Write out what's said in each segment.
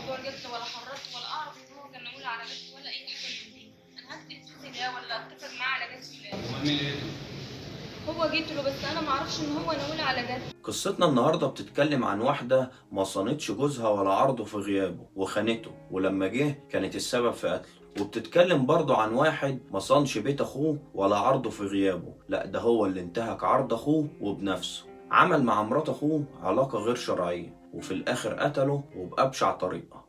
موضوع القتل ولا حرضت ولا اعرف ان هو كان ناوي على قتل ولا اي حاجة من دي. انا هقتل جوزي ده ولا اتفق معاه على قتل؟ امال مين اللي قتله؟ هو قتله، بس انا ما اعرفش ان هو ناوي على قتل. قصتنا النهاردة بتتكلم عن واحدة ما صانتش جوزها ولا عرضه في غيابه وخانته، ولما جه كانت السبب في قتله. وبتتكلم برضه عن واحد ما صانش بيت اخوه ولا عرضه في غيابه، لا ده هو اللي انتهك عرض اخوه وبنفسه عمل مع مرات اخوه علاقة غير شرعية، وفي الاخر قتله وبأبشع طريقة.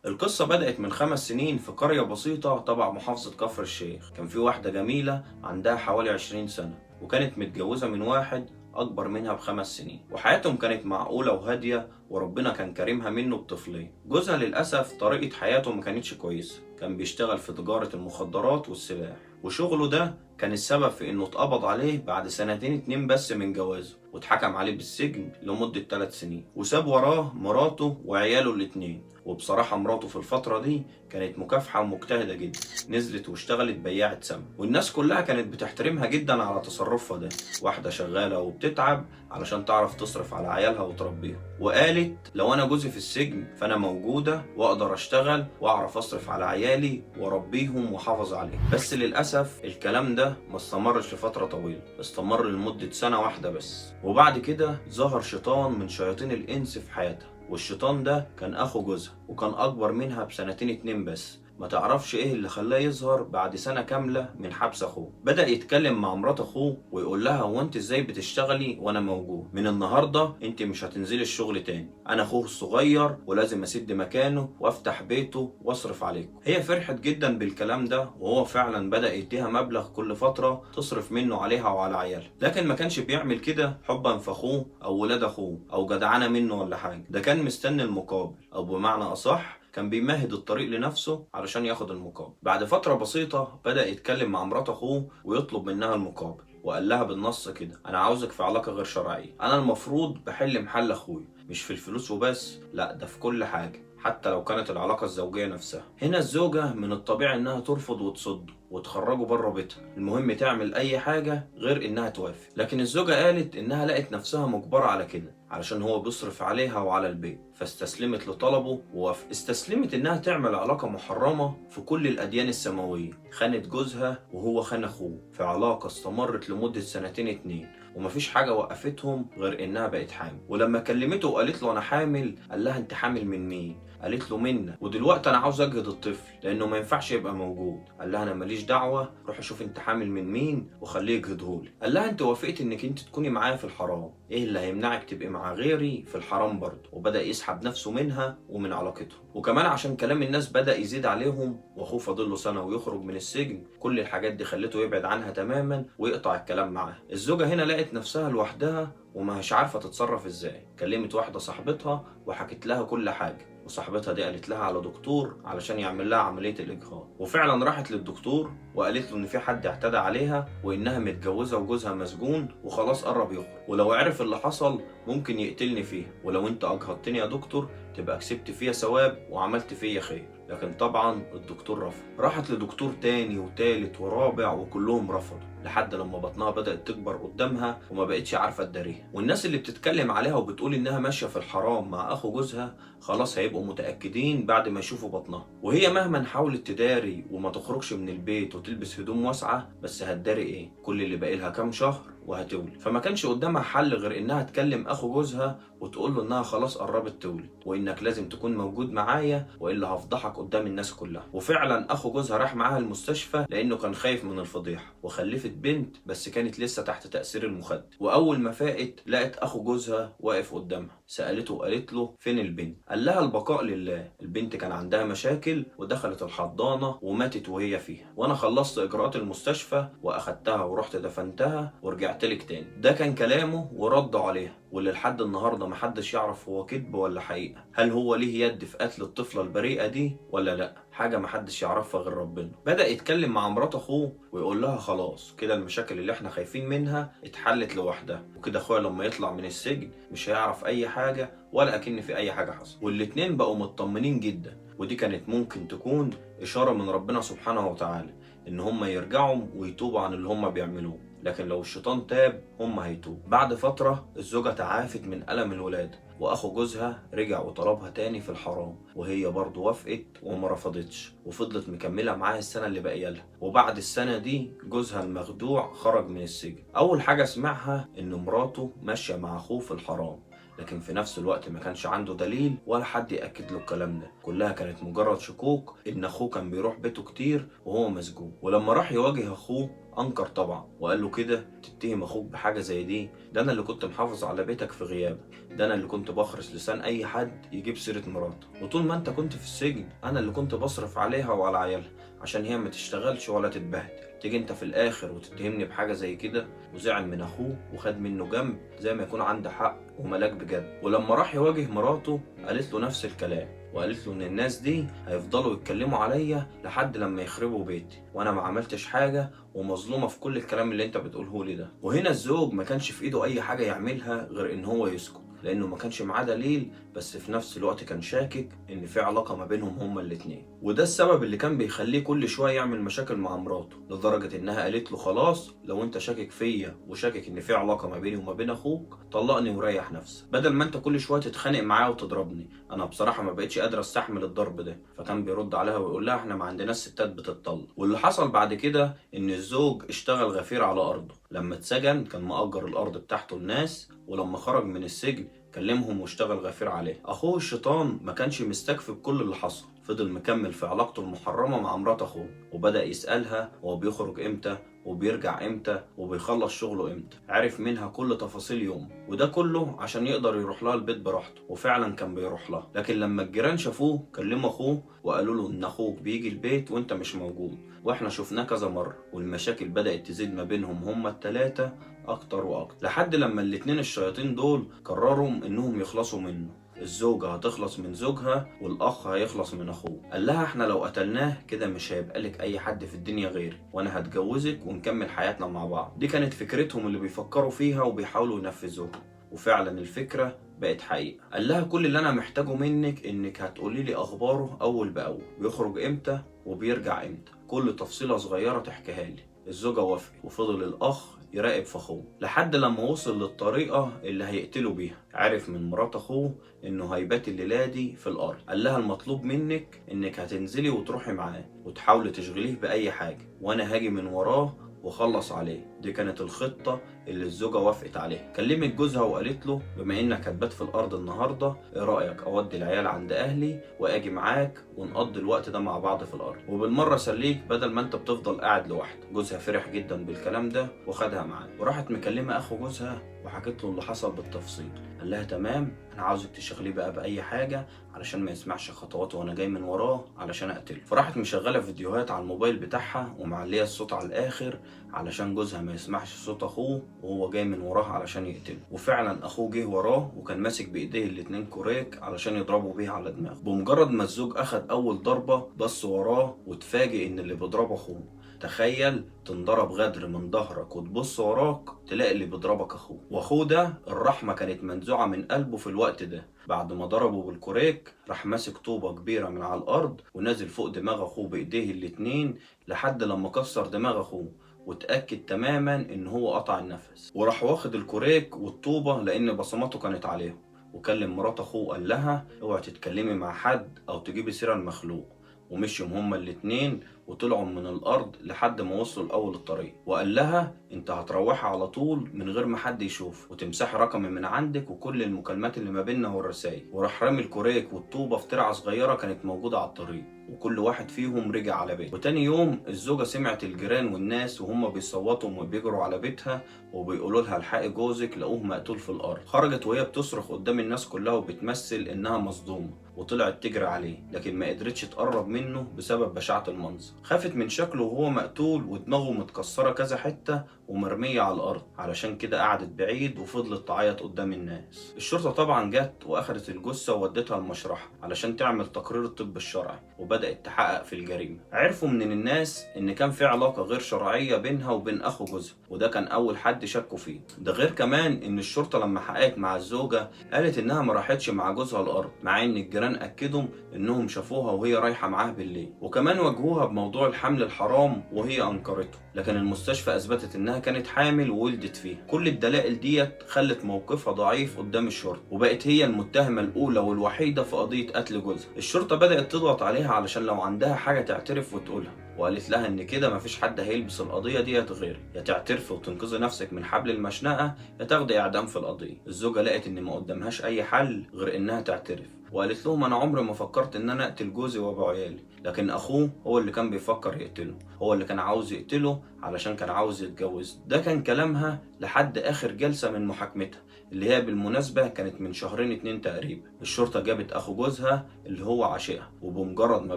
القصة بدأت من 5 سنين في قرية بسيطة تبع محافظة كفر الشيخ. كان في واحدة جميلة عندها حوالي 20 سنة، وكانت متجوزة من واحد أكبر منها ب5 سنين، وحياتهم كانت معقولة وهادية، وربنا كان كريمها منه بطفلين. جوزها للأسف طريقة حياته ما كانتش كويسة، كان بيشتغل في تجارة المخدرات والسلاح، وشغله ده كان السبب في إنه اتقبض عليه بعد 2 سنين بس من جوازه، واتحكم عليه بالسجن لمدة 3 سنين، وساب وراه مراته وعياله الاتنين. وبصراحة مراته في الفترة دي كانت مكافحة ومجتهدة جدا، نزلت واشتغلت بياعة سمك، والناس كلها كانت بتحترمها جدا على تصرفها ده. واحدة شغالة وبتتعب علشان تعرف تصرف على عيالها وتربيها، وقالت لو أنا جوزي في السجن فأنا موجودة وأقدر أشتغل وأعرف أصرف على عيالي وأربيهم وأحافظ عليهم. بس للأسف الكلام ده ما استمرش لفترة طويلة، استمر لمدة سنة واحدة بس. وبعد كده ظهر شيطان من شياطين الإنس في حياتها، والشيطان ده كان أخو جوزها وكان أكبر منها ب2 سنين بس. ما تعرفش ايه اللي خلاه يظهر بعد سنة كاملة من حبس اخوه. بدأ يتكلم مع مرات اخوه ويقول لها هو انت ازاي بتشتغلي وانا موجود؟ من النهاردة انت مش هتنزلي الشغل تاني، انا اخوه الصغير ولازم اسد مكانه وافتح بيته واصرف عليكم. هي فرحت جدا بالكلام ده، وهو فعلا بدأ يديها مبلغ كل فترة تصرف منه عليها وعلى عيالها. لكن ما كانش بيعمل كده حبا في اخوه او ولاد اخوه او جدعانة منه ولا حاجة، ده كان مستني المقابل، او بمعنى اصح كان بيمهد الطريق لنفسه علشان ياخد المقابل. بعد فترة بسيطة بدأ يتكلم مع مرات أخوه ويطلب منها المقابل، وقال لها بالنص كده أنا عاوزك في علاقة غير شرعية، أنا المفروض بحل محل أخوي، مش في الفلوس وبس، لا ده في كل حاجة حتى لو كانت العلاقة الزوجية نفسها. هنا الزوجة من الطبيعي إنها ترفض وتصده وتخرجه بره بيتها، المهم تعمل أي حاجة غير إنها توافق. لكن الزوجة قالت إنها لقت نفسها مجبرة على كده علشان هو بيصرف عليها وعلى البيت، فاستسلمت لطلبه ووافقت. استسلمت إنها تعمل علاقة محرمة في كل الأديان السماوية، خانت جوزها وهو خان أخوه في علاقة استمرت لمدة 2 سنين، ومفيش حاجة وقفتهم غير إنها بقت حامل. ولما كلمته وقالت له أنا حامل، قال لها أنت حامل من مين؟ قالت له منك، ودلوقتي أنا عاوز أجهض الطفل لأنه ما ينفعش يبقى موجود. قال لها أنا ماليش دعوة، روح شوف أنت حامل من مين وخليه يجهضهولي. قال لها أنت وافقت إنك أنت تكوني معايا في الحرام، إيه اللي هيمنعك تبقي مع غيري في الحرام برضه؟ وبدأ يسحب نفسه منها ومن علاقتهم. وكمان عشان كلام الناس بدأ يزيد عليهم وأخوه فاضل له سنة ويخرج من السجن، كل الحاجات دي خلته يبعد عنها تماما ويقطع الكلام معاها. الزوجة هنا لقت نفسها لوحدها وما هيش عارفة تتصرف ازاي. كلمت واحدة صاحبتها وحكت لها كل حاجة، وصاحبتها دي قالت لها على دكتور علشان يعمل لها عملية الإجهاض. وفعلا راحت للدكتور وقالت له إن في حد اعتدى عليها وإنها متجوزة وجوزها مسجون وخلاص قرب يخرج، ولو عرف اللي حصل ممكن يقتلني فيها، ولو انت أجهضتني يا دكتور تبقى كسبت فيها ثواب وعملت فيا خير. لكن طبعا الدكتور رفض. راحت لدكتور تاني وتالت ورابع وكلهم رفضوا، لحد لما بطنها بدأت تكبر قدامها وما بقتش عارفة تداريها. والناس اللي بتتكلم عليها وبتقول إنها ماشية في الحرام مع أخو جوزها خلاص هيبقوا متأكدين بعد ما يشوفوا بطنها. وهي مهما حاولت تداري وما تخرجش من البيت وتلبس هدوم واسعة، بس هتداري إيه؟ كل اللي باقي لها كام شهر وهتولد. فما كانش قدامها حل غير إنها تكلم أخو جوزها وتقول له إنها خلاص قربت تولد، وإنك لازم تكون موجود معايا وإلا هفضحك قدام الناس كلها. وفعلا أخو جوزها راح معاها المستشفى لأنه كان خايف من الفضيحة، وخلفت بنت بس كانت لسه تحت تأثير المخدر. وأول ما فاقت لقت أخو جوزها واقف قدامها، سألته وقالت له فين البنت؟ قال لها البقاء لله، البنت كان عندها مشاكل ودخلت الحضانة وماتت وهي فيها، وأنا خلصت إجراءات المستشفى وأخدتها ورحت دفنتها ورجعت لك تاني. ده كان كلامه ورده عليها، واللي لحد النهارده محدش يعرف هو كذب ولا حقيقة. هل هو ليه يد في قتل الطفلة البريئة دي ولا لا؟ حاجة محدش يعرفها غير ربنا. بدأ يتكلم مع مرات اخوه ويقول لها خلاص كده المشاكل اللي احنا خايفين منها اتحلت لوحدها، وكده اخويا لما يطلع من السجن مش هيعرف اي حاجة ولا اكن في اي حاجة حصلت. والاتنين بقوا مطمنين جدا، ودي كانت ممكن تكون إشارة من ربنا سبحانه وتعالى إن هم يرجعوا ويتوبوا عن اللي هم بيعملوه. لكن لو الشيطان تاب هم هيتوب. بعد فترة الزوجة تعافت من ألم الولادة، وأخو جوزها رجع وطلبها تاني في الحرام، وهي برضه وافقت وما رفضتش، وفضلت مكملة معاه السنة اللي باقية لها. وبعد السنة دي جوزها المخدوع خرج من السجن. أول حاجة سمعها إن مراته ماشية مع أخوه في الحرام، لكن في نفس الوقت ما كانش عنده دليل ولا حد يأكد له الكلام ده، كلها كانت مجرد شكوك إن أخوه كان بيروح بيته كتير وهو مسجون. ولما راح يواجه أخوه أنكر طبعا وقال له كده تتهم أخوك بحاجة زي دي؟ ده أنا اللي كنت محافظ على بيتك في غيابك، ده أنا اللي كنت بخرس لسان أي حد يجيب سيرة مراته، وطول ما أنت كنت في السجن أنا اللي كنت بصرف عليها وعلى عيالها عشان هي ما تشتغلش ولا تتبهدل، تيجي انت في الاخر وتتهمني بحاجة زي كده. وزعل من اخوه وخد منه جنب زي ما يكون عنده حق وملاك بجد. ولما راح يواجه مراته قالت له نفس الكلام، وقالت له ان الناس دي هيفضلوا يتكلموا عليا لحد لما يخربوا بيتي، وانا ما عملتش حاجة ومظلومه في كل الكلام اللي انت بتقوله لي ده. وهنا الزوج ما كانش في ايده اي حاجة يعملها غير ان هو يسكت، لانه ما كانش معاه دليل، بس في نفس الوقت كان شاكك ان في علاقة ما بينهم هما الاتنين. وده السبب اللي كان بيخليه كل شوية يعمل مشاكل مع مراته، لدرجة انها قالت له خلاص لو انت شاكك فيا وشاكك ان في علاقة ما بيني وما بين اخوك طلقني وريح نفسك، بدل ما انت كل شوية تتخانق معايا وتضربني، انا بصراحة ما بقتش قادر استحمل الضرب ده. فكان بيرد عليها ويقول لها احنا ما عندناش ستات بتطلق. واللي حصل بعد كده ان الزوج اشتغل غفير على ارضه، لما اتسجن كان مأجر الارض بتاعته لناس، ولما خرج من السجن كلمهم واشتغل غفير عليه. اخوه الشيطان ما كانش مستكفي بكل اللي حصل، فضل مكمل في علاقته المحرمة مع مرات اخوه، وبدأ يسألها هو بيخرج امتى وبيرجع امتى وبيخلص شغله امتى، عرف منها كل تفاصيل يومه، وده كله عشان يقدر يروح لها البيت براحته، وفعلا كان بيروح لها. لكن لما الجيران شافوه كلموا اخوه وقالوا له ان اخوك بيجي البيت وانت مش موجود، واحنا شفناه كذا مرة. والمشاكل بدأت تزيد ما بينهم هما التلاتة اكتر واكتر، لحد لما الاتنين الشياطين دول قرروا انهم يخلصوا منه. الزوجة هتخلص من زوجها والأخ هيخلص من أخوه. قال لها احنا لو قتلناه كده مش هيبقى لك أي حد في الدنيا غيري، وأنا هتجوزك ونكمل حياتنا مع بعض. دي كانت فكرتهم اللي بيفكروا فيها وبيحاولوا ينفذوها، وفعلا الفكرة بقت حقيقة. قال لها كل اللي أنا محتاجه منك إنك هتقولي لي أخباره أول بأول، بيخرج إمتى وبيرجع إمتى، كل تفصيلة صغيرة تحكيها لي. الزوجة وافقت، وفضل الأخ يراقب في أخوه لحد لما وصل للطريقة اللي هيقتله بيها. عرف من مرات أخوه إنه هيبات الليلة دي في الأرض. قال لها المطلوب منك إنك هتنزلي وتروحي معاه وتحاولي تشغليه بأي حاجة، وأنا هاجي من وراه وخلص عليه. دي كانت الخطة اللي الزوجة وافقت عليها. كلمت جوزها وقالت له بما انك هتبات في الارض النهاردة، ايه رأيك اودي العيال عند اهلي واجي معاك ونقضي الوقت ده مع بعض في الارض، وبالمرة سليك بدل ما انت بتفضل قاعد لوحدك. جوزها فرح جدا بالكلام ده وخدها معاه، وراحت مكلمة اخو جوزها وحكت له اللي حصل بالتفصيل. قال لها تمام، انا عاوزك تشغليه بقى باي حاجة علشان ما يسمعش خطواته وانا جاي من وراه علشان اقتله. فراحت مشغله فيديوهات على الموبايل بتاعها ومعليه الصوت على الاخر علشان جوزها ما يسمعش صوت اخوه وهو جاي من وراه علشان يقتله. وفعلا اخوه جه وراه وكان ماسك بايديه الاتنين كوريك علشان يضربوا بيها على دماغه. بمجرد ما الزوج اخد اول ضربه بص وراه واتفاجئ ان اللي بيضربه اخوه. تخيل تنضرب غدر من ظهرك وتبص وراك تلاقي اللي بيضربك اخوه، واخوه ده الرحمة كانت منزوعه من قلبه في الوقت ده. بعد ما ضربه بالكوريك راح ماسك طوبة كبيرة من على الارض ونازل فوق دماغ اخوه بايديه الاتنين لحد لما كسر دماغ اخوه وتأكد تماما ان هو قطع النفس. وراح واخد الكوريك والطوبه لان بصماته كانت عليهم، وكلم مرات اخوه وقال لها اوعي تتكلمي مع حد او تجيبي سيره المخلوق. ومشيوا هما الاتنين وطلعوا من الارض لحد ما وصلوا لاول الطريق، وقال لها انت هتروحي على طول من غير ما حد يشوف، وتمسحي رقمي من عندك وكل المكالمات اللي ما بيننا والرسائل. وراح رامي الكوريك والطوبه في ترعه صغيرة كانت موجودة على الطريق، وكل واحد فيهم رجع على بيته. وتاني يوم الزوجة سمعت الجيران والناس وهم بيصوتوا وبيجروا على بيتها وبيقولوا لها الحقي جوزك لقوه مقتول في الارض. خرجت وهي بتصرخ قدام الناس كلها وبتمثل انها مصدومة، وطلعت تجري عليه لكن ما قدرتش تقرب منه بسبب بشاعه المنظر. خافت من شكله وهو مقتول ودماغه متكسره كذا حتة ومرميه على الارض، علشان كده قعدت بعيد وفضلت تعيط قدام الناس. الشرطة طبعا جت واخدت الجثة وودتها المشرحه علشان تعمل تقرير الطب الشرعي، وبدات تحقق في الجريمة. عرفوا من الناس ان كان في علاقة غير شرعية بينها وبين اخو جوزها، وده كان اول حد شكوا فيه. ده غير كمان ان الشرطة لما حققت مع الزوجة قالت انها ما راحتش مع جوزها الارض، مع ان الجيران اكدوا انهم شافوها وهي رايحة معاه بالليل. وكمان واجهوها بموضوع الحمل الحرام وهي انكرته، لكن المستشفى اثبتت انها كانت حامل وولدت فيها. كل الدلائل ديت خلت موقفها ضعيف قدام الشرطة، وبقت هي المتهمة الأولى والوحيدة في قضية قتل جوزها. الشرطة بدأت تضغط عليها علشان لو عندها حاجة تعترف وتقولها، وقالت لها ان كده مفيش حد هيلبس القضية ديت غيرك، يا تعترفي وتنقذي نفسك من حبل المشنقة يا تاخدي اعدام في القضية. الزوجة لقت ان ما قدامهاش اي حل غير انها تعترف، وقالت لهم انا عمري ما فكرت ان انا اقتل جوزي وابو عيالي، لكن اخوه هو اللي كان بيفكر يقتله، هو اللي كان عاوز يقتله علشان كان عاوز يتجوز. ده كان كلامها لحد اخر جلسة من محاكمتها، اللي هي بالمناسبة كانت من شهرين 2 تقريبا. الشرطة جابت اخو جوزها اللي هو عاشقها، وبمجرد ما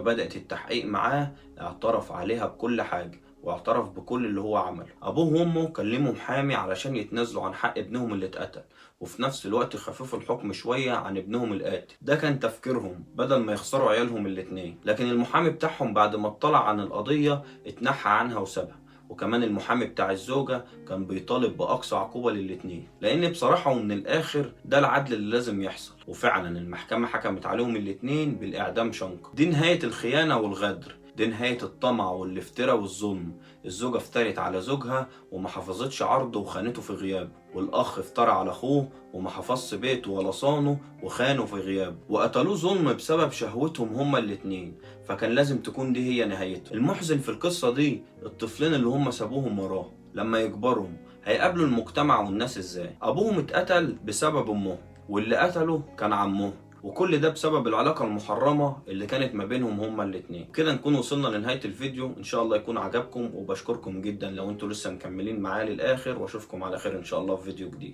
بدأت التحقيق معاه اعترف عليها بكل حاجة واعترف بكل اللي هو عمله. ابوه وامه كلموا محامي علشان يتنازلوا عن حق ابنهم اللي اتقتل، وفي نفس الوقت يخففوا الحكم شوية عن ابنهم القاتل. ده كان تفكيرهم بدل ما يخسروا عيالهم الاتنين. لكن المحامي بتاعهم بعد ما اطلع عن القضية اتنحى عنها وسابها. وكمان المحامي بتاع الزوجة كان بيطالب بأقصى عقوبة للاتنين، لأن بصراحة ومن الآخر ده العدل اللي لازم يحصل. وفعلا المحكمة حكمت عليهم الاتنين بالإعدام شنقا. دي نهاية الخيانة والغدر، دي نهاية الطمع والافتراء والظلم. الزوجة افترت على زوجها وما حفظتش عرضه وخانته في غيابه، والأخ افترى على أخوه وما حفظش بيته ولا صانه وخانه في غيابه، وقتلوه ظلم بسبب شهوتهم هما الاتنين، فكان لازم تكون دي هي نهايته. المحزن في القصة دي الطفلين اللي هما سابوهم وراه لما يكبروا هيقابلوا المجتمع والناس ازاي؟ أبوهم اتقتل بسبب أمه، واللي قتله كان عمه، وكل ده بسبب العلاقة المحرمة اللي كانت ما بينهم هما الاتنين. كده نكون وصلنا لنهاية الفيديو، ان شاء الله يكون عجبكم، وبشكركم جدا لو انتوا لسه مكملين معايا للاخر، واشوفكم على خير ان شاء الله في فيديو جديد.